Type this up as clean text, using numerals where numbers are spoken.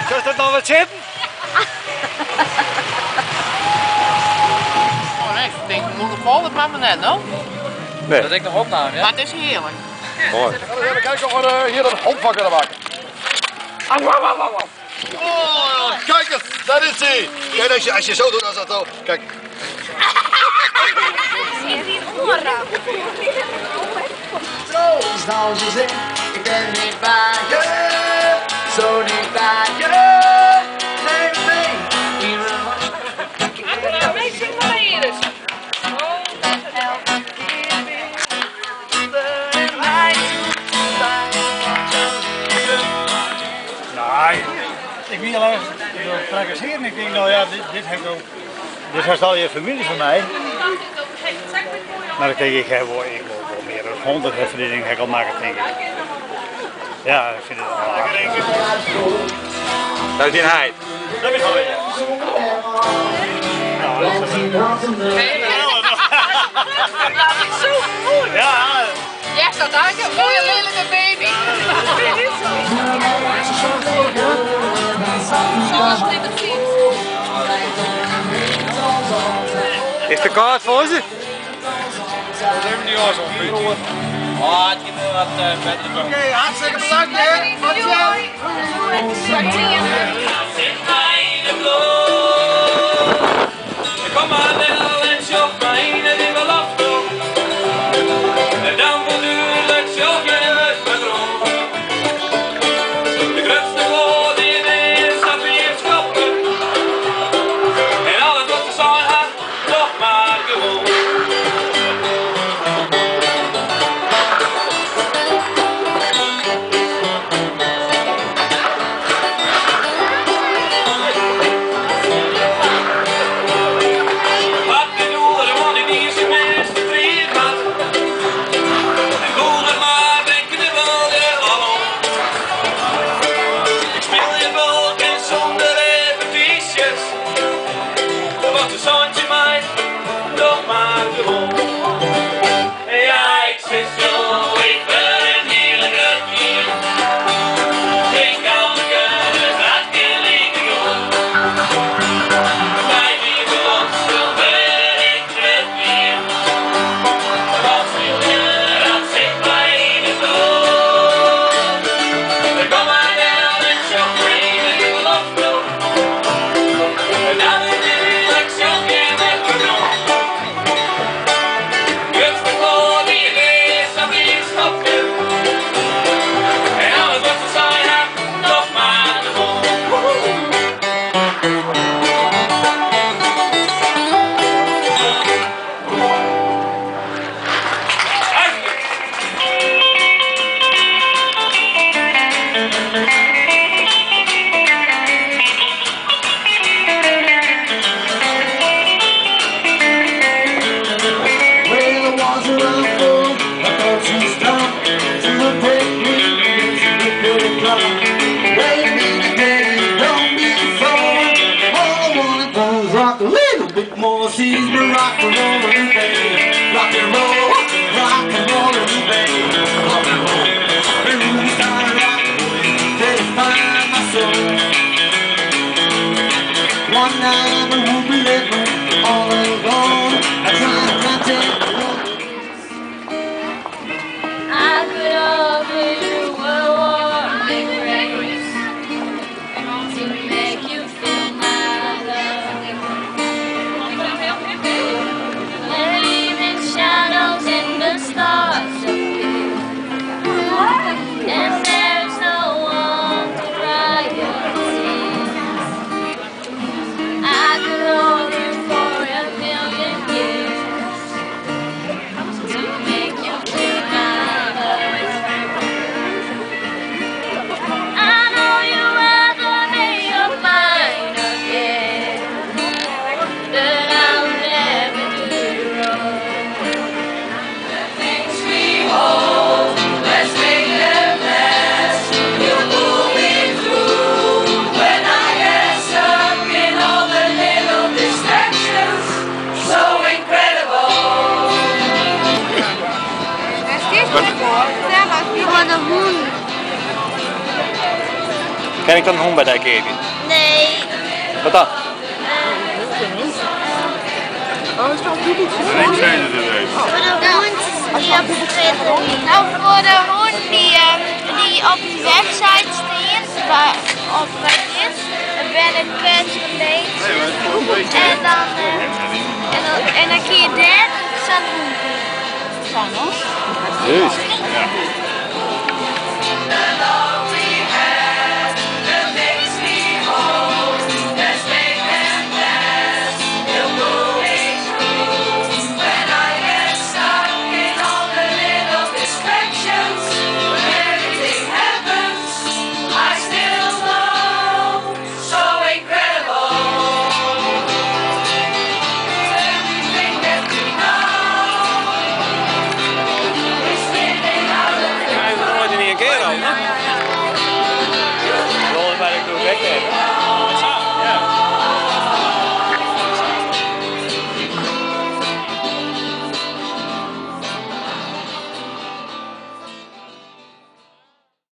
Sjochst it noch wat sitten? Oh nee, ik tink, mûle fol, dat moat mar net, no? Nee. Dat ik noch opnaam, ja? Mar it is hearlik. Moai. Even kijken of we hier een hond van kunnen maken. Oh, kijk eens, daar is hij. Kijk, als je zo doet, dan is dat zo. Kijk. Zo, als je zegt, ik ben niet bij je, zo niet bij je. Neem me mee in mijn hart. Nee, zing maar hier eens. Elke keer weer zonder mij Nou, ik wie al even tracasseren. Ik denk, nou ja, dit heb ik ook. Dit is al je familie van mij. Maar dan denk ik, ik heb wel meer dan 100 herinneringen heb ik al maken, denk ik. Ja, ik vind het Dat is in heit. Dat is wel ja. Nou, dat is Ja, dat is zo mooi. Ja. Ja, staat daar een mooie lelijke baby. Zoals dit het ziet. Is de kaart voor ze? Even die oors op. Oh, het gaat wel wat verder. Oké, hartstikke bedankt hè. Tot ziens. Zit mij in de bloed. Kom maar wel en sjok mij in de belofte. En dan voortdurend sjok je het patroon. De grootste kloot die je is, dat weer schoppen. En alles wat ze zijn had, toch maar gewoon. Wat bedoel er, want ik die zijn best verdriet had. En boeren maar denken de wilde al om. Ik speel je volk en zonder repetities. Want de zoontje mij toch maar gewoon. Ja, ik zit zo, ik ben een hele grut hier. Geen kanker, dus dat kan ik gewoon. Bij die belofte ben ik het weer. Want speel dat zit mij in het bloed. Kom maar wel en sjok in de belofte. En dan natuurlijk sjok in het patroon. Grootste kloot die er is, dat is stopje. En alles wat ze zijn, had nog maar gewoon. Well, I was around for I thought you stopped to take me to the good club. Wait a minute, daddy, don't be forward. All I wanna do is rock a little bit more. She's my rock and roll, baby. Rock and roll, rock and roll, baby. Rock and roll. The room started rocking, satisfy my soul. One night I won't be living all alone. I tried to take Foar de hûn. Kin ik dan in hûn by dy keapje? Nee. Wat dan? Foar de hûn dy't op strjitte rint. No, foar de hûn dy't op de website stean, op by dit, Bernard Pets Relations. En dan, en dan kinne je dêr sa'n hûn keapje. Juist. Nooit in één keer al, hè?